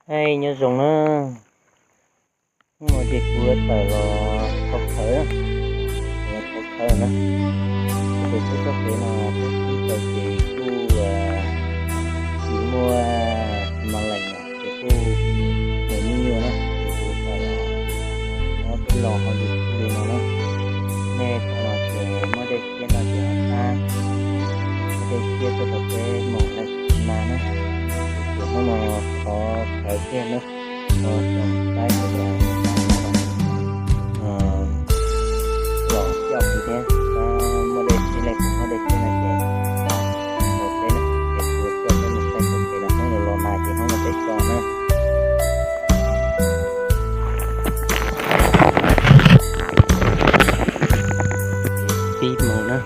Hais nyob zoo na, hnub no ces kuv yuav tawm los thauj khawv, los thauj khawv na. Ces peb txoj kev no peb tib tau ces kuj tsis muaj xi mas lees na, ces kuj mus nyuaj nyuaj na, ces kuv tawm los, peb los hauj lwm li no na. Nej tau los ces muab dej siab no ces ho thab, muab dej siab tuaj rau peb mus lawm xi mas na. Ces hnub no thov khawv kiag na, thov tsoom saib sawv daws los coj kuv thiab, muaj dej siab li kuv muaj dej siab no ces los peb na, ces kuv coj peb mus saib txoj kev no hnub no los mas ces hnub no peb so na. Pib mus na,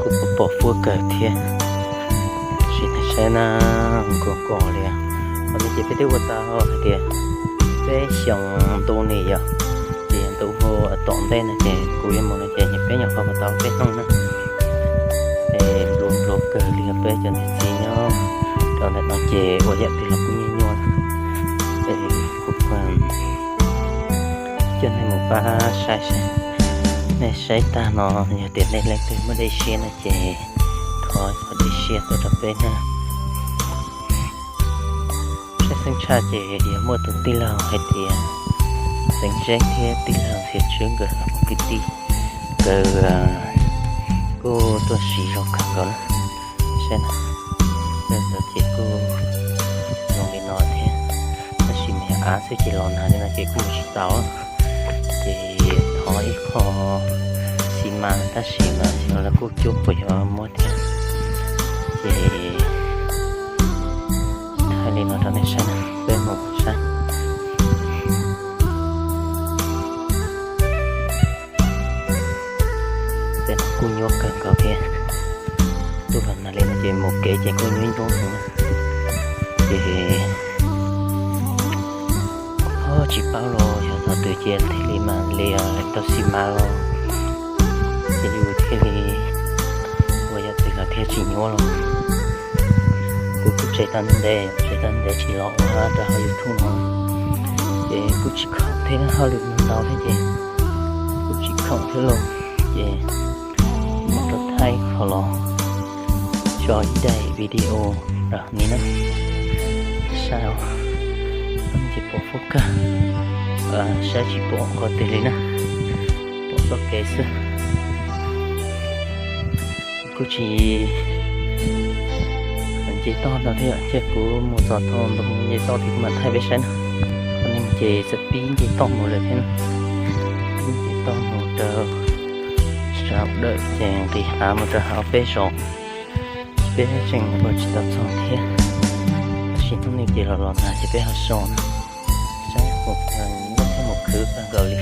kuj pom pom fuab kawg thiab, sim neej saib na, nkaus kos li. Qhov no ces peb twb ua tau hais tias peb xyoos ntu ni yom, ces ntu hu tom ntej no ces kuv yuav mus no ces peb nyuam qhuav ua tau peb hnub na. Es nplua nplua kawg li peb cov niam txiv nyob rau ntawm no ces ua yam twg los kuj nyuaj nyuaj. Es kuv coj nej mus pab saib saib, nej saib tag no yog tias nej leej twg muaj dej siab no ces thov qhov dej siab tuaj rau peb na. Saib xeeb tshaj ces yog muaj tus tij laug hais tias Xeeb Zeeb thiab tij laug Xia Tswb nkawd kwv tij, nkawd kuj tuaj siv zog kawg nkaus na. Saib na, nkawd ces kuj zoo li no thiab, tab sis mas yog av xwb ces los nag li no ces kuj mus tsis tau. Ces thov ib qho xi mas tab sis mas xyov lawv kuj cuab puas yuav muab thiab. Ces thaij li no rau nej saib na, peb mus saib. Tej no kuj nyuaj kawg nkaus thiab, tuaj los nag li no ces mus kev ces kuj nyuaj nyuaj heev na. Ces tsis paub los yog thaum twg ces thiaj li mam li tau xi mas los ces yus thiaj li ua yam twg los thiaj tsis nyuaj los. Kuv kuj tseg tau ntev, tseg tau ntev tsis los ua rau hauv YouTube no, ces kuj tsis khoom thiab, hauj lwm ntau thiab ces kuj tsis khoom thiab los, ces mam rov thaij qhov los tso ib daim video rau nej na. Saib os, ces pom fub kawg, saib tsis pom qhov twg li na, pom txoj kev xwb. Kuj tsis nce toj ntau thiab, ces kuv mus txog thaum nce toj ces kuv mam thaij peb saib na. Qhov no ces txawm pib nce toj mus lawm thiab na, pib nce toj mus rau sawv daws ces nqis hav mus rau hauv peb zos, peb tseem ua tsis tau txog thiab. Tab sis hnub no ces los los nag ces peb ho so na. Saib mus, muaj thiab mus khwv kawg nkaus li.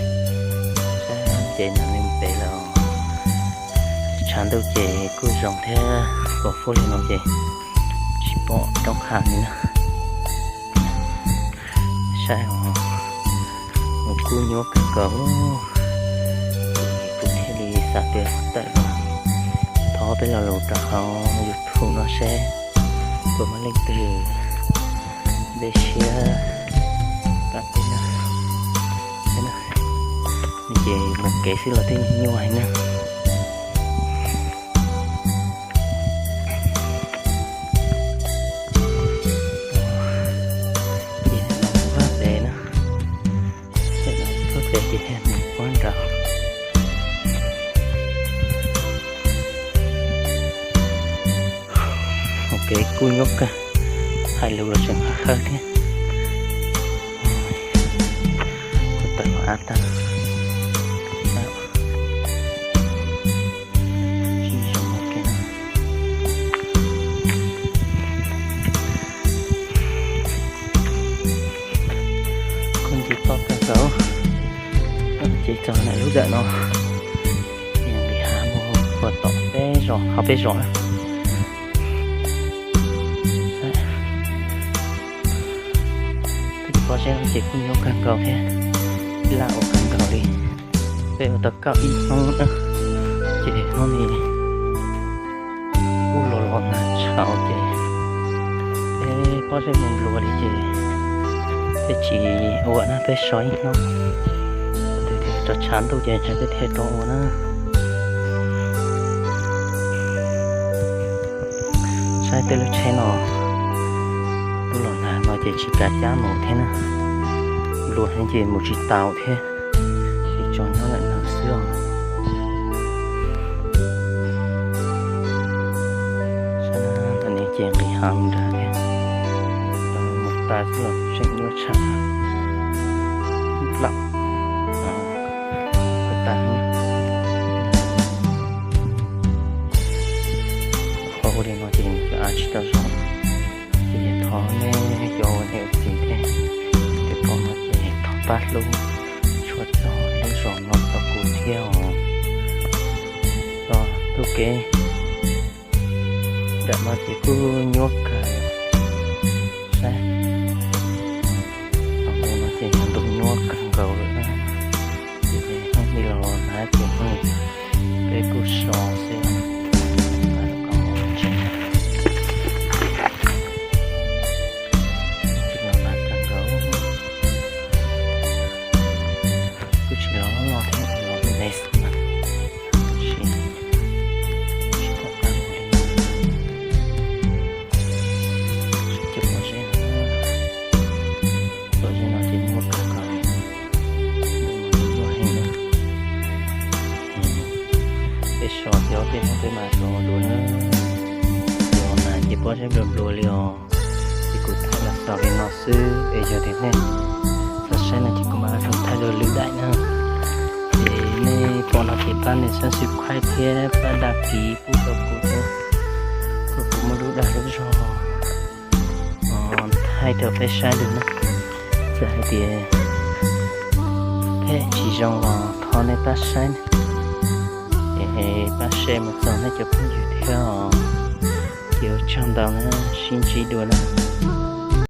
Saib ces nag li mus pem lawm, tshav ntuj ces kuj zoo thiab, pom fub li no ces tsis pom roob hav li na. Saib os, mus kuj nyuaj kawg nkaus, kuv thiaj li xav tias tawm los thov peb lo lus rau hauv YouTube no seb puas muaj leej twg npej siab pab peb na. Ces mus kev xwb los twb nyuaj heev na. Ces vaj pem na, pem no vaj pem ces mus puag nrad. Ua kev kuj nyuaj kawg, hais lus los tseem hawb hawb thiab. Kuv tawm los av tag. Kuj nce toj kawg nkaus, ces txog ntawm lub dawm no, nqis hav mus puag tom peb zos, hauv peb zos na. Peb tsis paub seb no ces kuj nyuaj kawg nkaus thiab, laj ua kawg nkaus li. Peb ua tau kaum ib hnub na, ces hnub no kuj los los nag tshauv ces peb Pob zeb nplua nplua li ces peb tsis ua na, peb so ib hnub, rau tshav ntuj ces ntshe peb thiaj rov ua na. Saib tej lub tsheb no, lub los nag no ces tsis kav cab mus thiab na, nplua heev ces mus tsis taus thiab, ces tsuas nyob ntawm no xwb os. Saib na, ntawm no ces nqis heev nrad thiab, mus tas xwb los tseem nyuaj tshaj plaws. Qhov ua li no ces nws cov av tsis tau zoo, ces thov nej cov ua niam txiv thiab, tej phooj ywg ces thov pab hlub tshua txog lub zos no rau kuv thiab os. Txog ntuj kev nram no ces kuj nyuaj kawg, saib, ntu no ces yog ntu nyuaj kawg nkaus lawm na. Ces hnub no los nag ces hnub no peb kuj so xwb, tsis los nag kawg nkaus, kuj tsis los loj thiab, los me me xwb na. Tab sis tsis pom qab mus li, cov pob zeb no, pob zeb no ces nyuaj kawg nkaus li, nyuaj heev na. Peb so ces ob peb hnub peb mam rov dua na. Ces nag ces pob zeb nplua nplua li os. Ces kuv thaij los xaus li no xwb es yog tias nej xav saib no ces kuv mam rov thaij dua lwm daim na. Ces nej pom no ces pab nias subscribe thiab pab đăng ký pub rau kuv thiab, kom kuv muaj lub dag lub zog thaij rau peb saib dua na. Txawm hais tias peb tsis zoo los thov nej pab saib, es pab share mus txog nej cov phooj ywg thiab os. Ces ua tsaug ntau na, sib ntsib dua na.